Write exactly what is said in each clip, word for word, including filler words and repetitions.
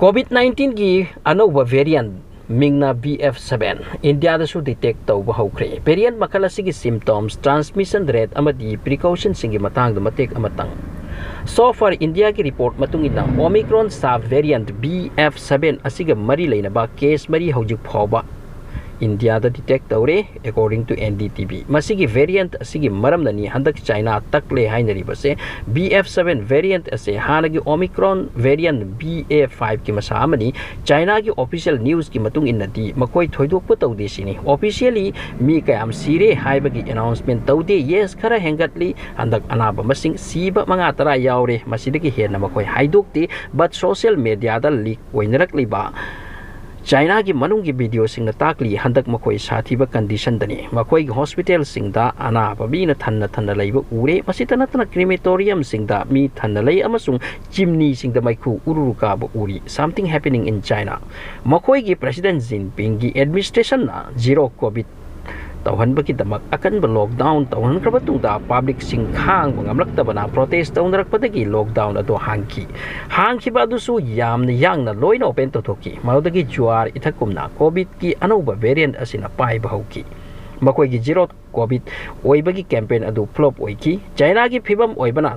COVID nineteenꯒꯤ ꯑꯅꯧꯕ variant ꯃꯤꯡꯅ B F seven ꯏꯟꯗꯤꯌꯥꯗꯁꯨ detect ꯇꯧꯕ ꯍꯧꯈ꯭ꯔꯦ꯫ Variant ꯃꯈꯜ ꯑꯁꯤꯒꯤ symptoms, transmission rate ꯑꯃꯗꯤ precautionꯁꯤꯡꯒꯤ ꯃꯇꯥꯡꯗ ꯃꯇꯦꯛ ꯑꯃꯇꯪ꯫ So far, ꯏꯟꯗꯤꯌꯥꯒꯤ report ꯃꯇꯨꯡ ꯏꯟꯅ Omicron sub variant B F seven ꯑꯁꯤꯒ ꯃꯔꯤ ꯂꯩꯅꯕ case ꯃꯔꯤ ꯍꯧꯖꯤꯛ ꯐꯥꯎꯕ ꯏꯟꯗꯤꯌꯥꯗ detect ꯇꯧꯔꯦ꯫ According to N D T V, ꯃꯁꯤꯒꯤ variant ꯑꯁꯤꯒꯤ ꯃꯔꯝꯅꯅꯤ ꯍꯟꯗꯛ China ꯇꯛꯂꯦ ꯍꯥꯏꯅꯔꯤꯕꯁꯦ꯫ B F seven variant ꯑꯁꯦ ꯍꯥꯟꯅꯒꯤ Omicron variant B A fiveꯀꯤ ꯃꯁꯥ ꯑꯃꯅꯤ꯫ ꯆꯥꯏꯅꯥꯒꯤ official newsꯀꯤ ꯃꯇꯨꯡ ꯏꯟꯅꯗꯤ ꯃꯈꯣꯏ ꯊꯣꯏꯗꯣꯛꯄ ꯇꯧꯗꯦ ꯁꯤꯅꯤ꯫ Officially ꯃꯤ ꯀꯌꯥꯝ ꯁꯤꯔꯦ ꯍꯥꯏꯕꯒꯤ announcement ꯇꯧꯗꯦ꯫ Yes, ꯈꯔ ꯍꯦꯟꯒꯠꯂꯤ꯫ ꯍꯟꯗꯛ ꯑꯅꯥꯕ ꯃꯁꯤꯡ ꯁꯤꯕ ꯃꯉꯥ ꯇꯔꯥ ꯌꯥꯎꯔꯦ꯫ ꯃꯁꯤꯗꯒꯤ ꯍꯦꯟꯅ ꯃꯈꯣꯏ ꯍꯥꯏꯗꯣꯛꯇꯦ꯫ But social mediaꯗ leak ꯑꯣꯏꯅꯔꯛꯂꯤꯕ ꯆꯥꯏꯅꯥꯒꯤ ꯃꯅꯨꯡꯒꯤ videoꯁꯤꯡꯅ ꯇꯥꯛꯂꯤ ꯍꯟꯗꯛ ꯃꯈꯣꯏ ꯁꯥꯊꯤꯕ conditionꯗꯅꯤ꯫ ꯃꯈꯣꯏꯒꯤ hospitalꯁꯤꯡꯗ ꯑꯅꯥꯕ ꯃꯤꯅ ꯊꯟꯅ ꯊꯟꯅ ꯂꯩꯕ ꯎꯔꯦ꯫ ꯃꯁꯤꯇ ꯅꯠꯇꯅ crematoriumꯁꯤꯡꯗ ꯃꯤ ꯊꯟꯅ ꯂꯩ ꯑꯃꯁꯨꯡ chimneyꯁꯤꯡꯗ ꯃꯩꯈꯨ ꯎꯔꯨꯔꯨ ꯀꯥꯕ ꯎꯔꯤ꯫ Something happening in China꯫ ꯃꯈꯣꯏꯒꯤ President Jinpingꯒꯤ administrationꯅ zero COVID ꯇꯧꯍꯟꯕꯒꯤꯗꯃꯛ ꯑꯀꯟꯕ lockdown ꯇꯧꯍꯟꯈ꯭ꯔꯕ ꯇꯨꯡꯗ publicꯁꯤꯡ ꯈꯥꯡꯕ ꯉꯝꯂꯛꯇꯕꯅ protest ꯇꯧꯅꯔꯛꯄꯗꯒꯤ lockdown ꯑꯗꯨ ꯍꯥꯡꯈꯤ꯫ ꯍꯥꯡꯈꯤꯕ ꯑꯗꯨꯁꯨ ꯌꯥꯝꯅ ꯌꯥꯡꯅ ꯂꯣꯏꯅ open ꯇꯧꯊꯣꯛꯈꯤ꯫ ꯃꯗꯨꯗꯒꯤ ꯖꯨꯋꯥꯔ ꯏꯊꯛꯀꯨꯝꯅ COVIDꯀꯤ ꯑꯅꯧꯕ variant ꯑꯁꯤꯅ ꯄꯥꯏꯕ ꯍꯧꯈꯤ꯫ ꯃꯈꯣꯏꯒꯤ zero COVID ꯑꯣꯏꯕꯒꯤ campaign ꯑꯗꯨ flop ꯑꯣꯏꯈꯤ꯫ ꯆꯥꯏꯅꯥꯒꯤ ꯐꯤꯕꯝ ꯑꯣꯏꯕꯅ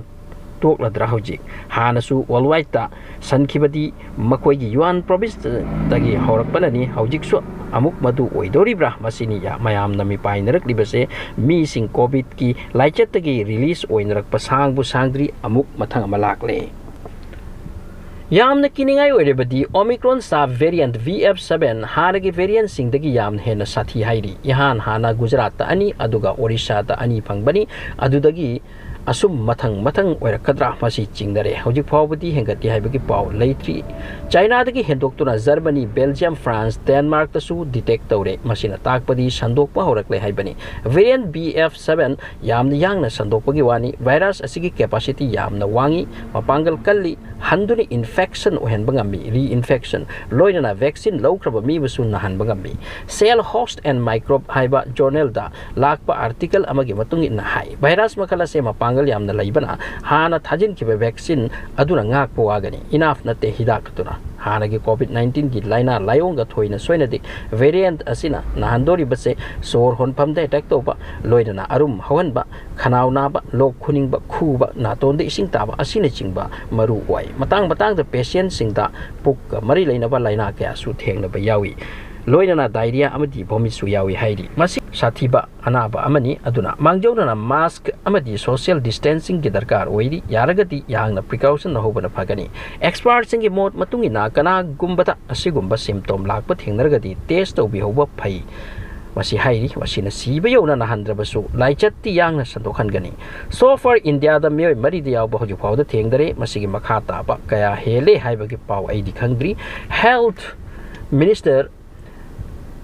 ꯇꯣꯛꯂꯗ꯭ꯔꯥ ꯍꯧꯖꯤꯛ? ꯍꯥꯟꯅꯁꯨ worldwideꯇ ꯁꯟꯈꯤꯕꯗꯤ ꯃꯈꯣꯏꯒꯤ Wuhan provinceꯇꯒꯤ ꯍꯧꯔꯛꯄꯅꯅꯤ꯫ ꯍꯧꯖꯤꯛꯁꯨ ꯑꯃꯨꯛ ꯃꯗꯨ ꯑꯣꯏꯗꯧꯔꯤꯕ꯭ꯔꯥ? ꯃꯁꯤꯅꯤ ꯌꯥ-, ꯃꯌꯥꯝꯅ ꯃꯤꯄꯥꯏꯅꯔꯛꯂꯤꯕꯁꯦ꯫ ꯃꯤꯁꯤꯡ COVIDꯀꯤ ꯂꯥꯏꯆꯠꯇꯒꯤ release ꯑꯣꯏꯅꯔꯛꯄ ꯁꯥꯡꯕꯨ ꯁꯥꯡꯗ꯭ꯔꯤ, ꯑꯃꯨꯛ ꯃꯊꯪ ꯑꯃ ꯂꯥꯛꯂꯦ꯫ ꯌꯥꯝꯅ ꯀꯤꯅꯤꯡꯉꯥꯏ ꯑꯣꯏꯔꯤꯕꯗꯤ Omicron sub variant V F seven ꯍꯥꯟꯅꯒꯤ variantꯁꯤꯡꯗꯒꯤ ꯌꯥꯝꯅ ꯍꯦꯟꯅ ꯁꯥꯊꯤ ꯍꯥꯏꯔꯤ꯫ ꯏꯍꯥꯟ ꯍꯥꯟꯅ ꯒꯨꯖꯔꯥꯠꯇ ꯑꯅꯤ, ꯑꯗꯨꯒ ꯑꯣꯔꯤꯁꯥꯗ ꯑꯅꯤ ꯐꯪꯕꯅꯤ꯫ ꯑꯗꯨꯗꯒꯤ ꯑꯁꯨꯝ ꯃꯊꯪ ꯃꯊꯪ ꯑꯣꯏꯔꯛꯀꯗ꯭ꯔꯥ, ꯃꯁꯤ ꯆꯤꯡꯅꯔꯦ꯫ ꯍꯧꯖꯤꯛ ꯐꯥꯎꯕꯗꯤ ꯍꯦꯟꯒꯠꯂꯤ ꯍꯥꯏꯕꯒꯤ ꯄꯥꯎ ꯂꯩꯇ꯭ꯔꯤ꯫ ꯆꯥꯏꯅꯥꯗꯒꯤ ꯍꯦꯟꯗꯣꯛꯇꯨꯅ ꯖꯔꯃꯅꯤ, ꯕꯦꯜꯖꯤꯌꯝ, ꯐ꯭ꯔꯥꯟꯁ, ꯗꯦꯟꯃꯥꯔꯛꯇꯁꯨ detect ꯇꯧꯔꯦ꯫ ꯃꯁꯤꯅ ꯇꯥꯛꯄꯗꯤ ꯁꯟꯗꯣꯛꯄ ꯍꯧꯔꯛꯂꯦ ꯍꯥꯏꯕꯅꯤ꯫ Variant B F seven ꯌꯥꯝꯅ ꯌꯥꯡꯅ ꯁꯟꯗꯣꯛꯄꯒꯤ ꯋꯥꯅꯤ꯫ Virus ꯑꯁꯤꯒꯤ capacity ꯌꯥꯝꯅ ꯋꯥꯡꯏ, ꯃꯄꯥꯡꯒꯜ ꯀꯜꯂꯤ, ꯍꯟꯗꯨꯅ infection ꯑꯣꯏꯍꯟꯕ ꯉꯝꯃꯤ, reinfection, ꯂꯣꯏꯅꯅ vaccine ꯂꯧꯈ꯭ꯔꯕ ꯃꯤꯕꯨꯁꯨ ꯅꯥꯍꯟꯕ ꯉꯝꯃꯤ꯫ Cell host and Microbe ꯍꯥꯏꯕ journalꯗ ꯂꯥꯛꯄ article ꯑꯃꯒꯤ ꯃꯇꯨꯡ ꯏꯟꯅ ꯍꯥꯏ, virus ꯃꯈꯜ ꯑꯁꯦ ꯃꯄꯥꯡꯒꯜ ꯌꯥꯝꯅ ꯂꯩꯕꯅ ꯍꯥꯟꯅ ꯊꯥꯖꯤꯟꯈꯤꯕ vaccine ꯑꯗꯨꯅ ꯉꯥꯛꯄ ꯋꯥꯒꯅꯤ, enough ꯅꯠꯇꯦ ꯍꯤꯗꯥꯛ ꯑꯗꯨꯅ꯫ ꯍꯥꯟꯅꯒꯤ COVID nineteen ꯒꯤ ꯂꯥꯏꯅꯥ ꯂꯥꯏꯑꯣꯡꯒ ꯊꯣꯏꯅ ꯁꯣꯏꯅꯗꯦ꯫ Variant ꯑꯁꯤꯅ ꯅꯥꯍꯟꯗꯣꯔꯤꯕꯁꯦ ꯁꯣꯔ ꯍꯣꯟꯐꯝꯗ attack ꯇꯧꯕ, ꯂꯣꯏꯅꯅ ꯑꯔꯨꯝ ꯍꯧꯍꯟꯕ, ꯈꯅꯥꯎ ꯅꯥꯕ, ꯂꯣꯛ ꯈꯨꯅꯤꯡꯕ, ꯈꯨꯕ, ꯅꯥꯇꯣꯟꯗ ꯏꯁꯤꯡ ꯇꯥꯕ ꯑꯁꯤꯅꯆꯤꯡꯕ ꯃꯔꯨ ꯑꯣꯏ꯫ ꯃꯇꯥꯡ ꯃꯇꯥꯡꯗ patientꯁꯤꯡꯗ ꯄꯨꯛꯀ ꯃꯔꯤ ꯂꯩꯅꯕ ꯂꯥꯏꯅꯥ ꯀꯌꯥꯁꯨ ꯊꯦꯡꯅꯕ ꯌꯥꯎꯏ꯫ ꯂꯣꯏꯅꯅ diarrhea ꯑꯃꯗꯤ vomitꯁꯨ ꯌꯥꯎꯏ ꯍꯥꯏꯔꯤ꯫ ꯃꯁꯤ ꯁꯥꯊꯤꯕ ꯑꯅꯥꯕ ꯑꯃꯅꯤ꯫ ꯑꯗꯨꯅ ꯃꯥꯡꯖꯧꯅꯅ mask ꯑꯃꯗꯤ social distancingꯒꯤ ꯗꯔꯀꯥꯔ ꯑꯣꯏꯔꯤ꯫ ꯌꯥꯔꯒꯗꯤ ꯌꯥꯡꯅ precaution ꯂꯧꯍꯧꯕꯅ ꯐꯒꯅꯤ꯫ Expertꯁꯤꯡꯒꯤ ꯃꯣꯠ ꯃꯇꯨꯡ ꯏꯟꯅ ꯀꯅꯥꯒꯨꯝꯕꯗ ꯑꯁꯤꯒꯨꯝꯕ symptom ꯂꯥꯛꯄ ꯊꯦꯡꯅꯔꯒꯗꯤ test ꯇꯧꯕꯤꯍꯧꯕ ꯐꯩ꯫ ꯃꯁꯤ ꯍꯥꯏꯔꯤ, ꯃꯁꯤꯅ ꯁꯤꯕ ꯌꯧꯅ ꯅꯥꯍꯟꯗ꯭ꯔꯕꯁꯨ ꯂꯥꯏꯆꯠꯇꯤ ꯌꯥꯡꯅ ꯁꯟꯗꯣꯛꯍꯟꯒꯅꯤ꯫ So far ꯏꯟꯗꯤꯌꯥꯗ ꯃꯤꯑꯣꯏ ꯃꯔꯤꯗ ꯌꯥꯎꯕ ꯍꯧꯖꯤꯛ ꯐꯥꯎꯕꯗ ꯊꯦꯡꯅꯔꯦ꯫ ꯃꯁꯤꯒꯤ ꯃꯈꯥ ꯇꯥꯕ ꯀꯌꯥ ꯍꯦꯜꯂꯦ ꯍꯥꯏꯕꯒꯤ ꯄꯥꯎ ꯑꯩꯗꯤ ꯈꯪꯗ꯭ꯔꯤ꯫ Health Minister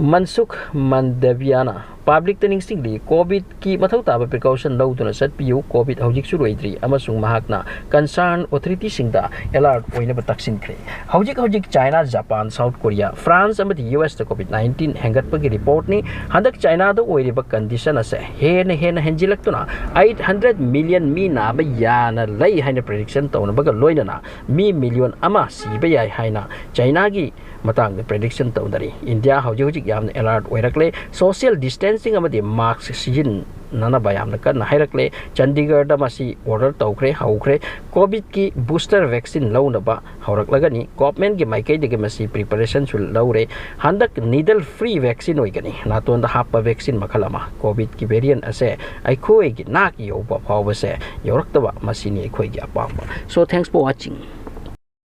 ꯃꯟꯁꯨꯈ ꯃꯟꯗꯕꯤꯌꯥꯅ publicꯇ ꯅꯤꯡꯁꯤꯡꯂꯤ, COVIDꯀꯤ ꯃꯊꯧ ꯇꯥꯕ precaution ꯂꯧꯗꯨꯅ ꯆꯠꯄꯤꯌꯨ꯫ COVID ꯍꯧꯖꯤꯛꯁꯨ ꯂꯣꯏꯗ꯭ꯔꯤ ꯑꯃꯁꯨꯡ ꯃꯍꯥꯛꯅ concern authorityꯁꯤꯡꯗ alert ꯑꯣꯏꯅꯕ ꯇꯛꯁꯤꯟꯈ꯭ꯔꯦ꯫ ꯍꯧꯖꯤꯛ ꯍꯧꯖꯤꯛ China, Japan, South Korea, France ꯑꯃꯗꯤ ꯌꯨ ꯑꯦꯁꯇ COVID nineteen ꯍꯦꯟꯒꯠꯄꯒꯤ ꯔꯤꯄꯣꯔꯠꯅꯤ꯫ ꯍꯟꯗꯛ ꯆꯥꯏꯅꯥꯗ ꯑꯣꯏꯔꯤꯕ condition ꯑꯁꯦ ꯍꯦꯟꯅ ꯍꯦꯟꯅ ꯍꯦꯟꯖꯤꯜꯂꯛꯇꯨꯅ eight hundred million ꯃꯤ ꯅꯥꯕ ꯌꯥꯅ ꯂꯩ ꯍꯥꯏꯅ prediction ꯇꯧꯅꯕꯒ ꯂꯣꯏꯅꯅ ꯃꯤ million ꯑꯃ ꯁꯤꯕ ꯌꯥꯏ ꯍꯥꯏꯅ ꯆꯥꯏꯅꯥꯒꯤ ꯃꯇꯥꯡꯗ prediction ꯇꯧꯅꯔꯤ꯫ ꯏꯟꯗꯤꯌꯥ ꯍꯧꯖꯤꯛ ꯍꯧꯖꯤꯛ ꯌꯥꯝꯅ alert ꯑꯣꯏꯔꯛꯂꯦ꯫ Social distancing ꯑꯃꯗꯤ mask ꯁꯤꯖꯤꯟꯅꯅꯕ ꯌꯥꯝꯅ ꯀꯟꯅ ꯍꯥꯏꯔꯛꯂꯦ꯫ ꯆꯟꯗꯤꯒꯔꯗ ꯃꯁꯤ order ꯇꯧꯈ꯭ꯔꯦ, ꯍꯧꯈ꯭ꯔꯦ꯫ COVIDꯀꯤ booster vaccine ꯂꯧꯅꯕ ꯍꯧꯔꯛꯂꯒꯅꯤ꯫ Governmentꯀꯤ ꯃꯥꯏꯀꯩꯗꯒꯤ ꯃꯁꯤ preparationꯁꯨ ꯂꯧꯔꯦ꯫ ꯍꯟꯗꯛ needle free vaccine ꯑꯣꯏꯒꯅꯤ꯫ ꯅꯥꯇꯣꯟꯗ ꯍꯥꯞꯄ vaccine ꯃꯈꯜ ꯑꯃ꯫ COVIDꯀꯤ variant ꯑꯁꯦ ꯑꯩꯈꯣꯏꯒꯤ ꯅꯥꯛ ꯌꯧꯕ ꯐꯥꯎꯕꯁꯦ ꯌꯧꯔꯛꯇꯕ, ꯃꯁꯤꯅꯤ ꯑꯩꯈꯣꯏꯒꯤ ꯑꯄꯥꯝꯕ꯫ So, thanks for watching꯫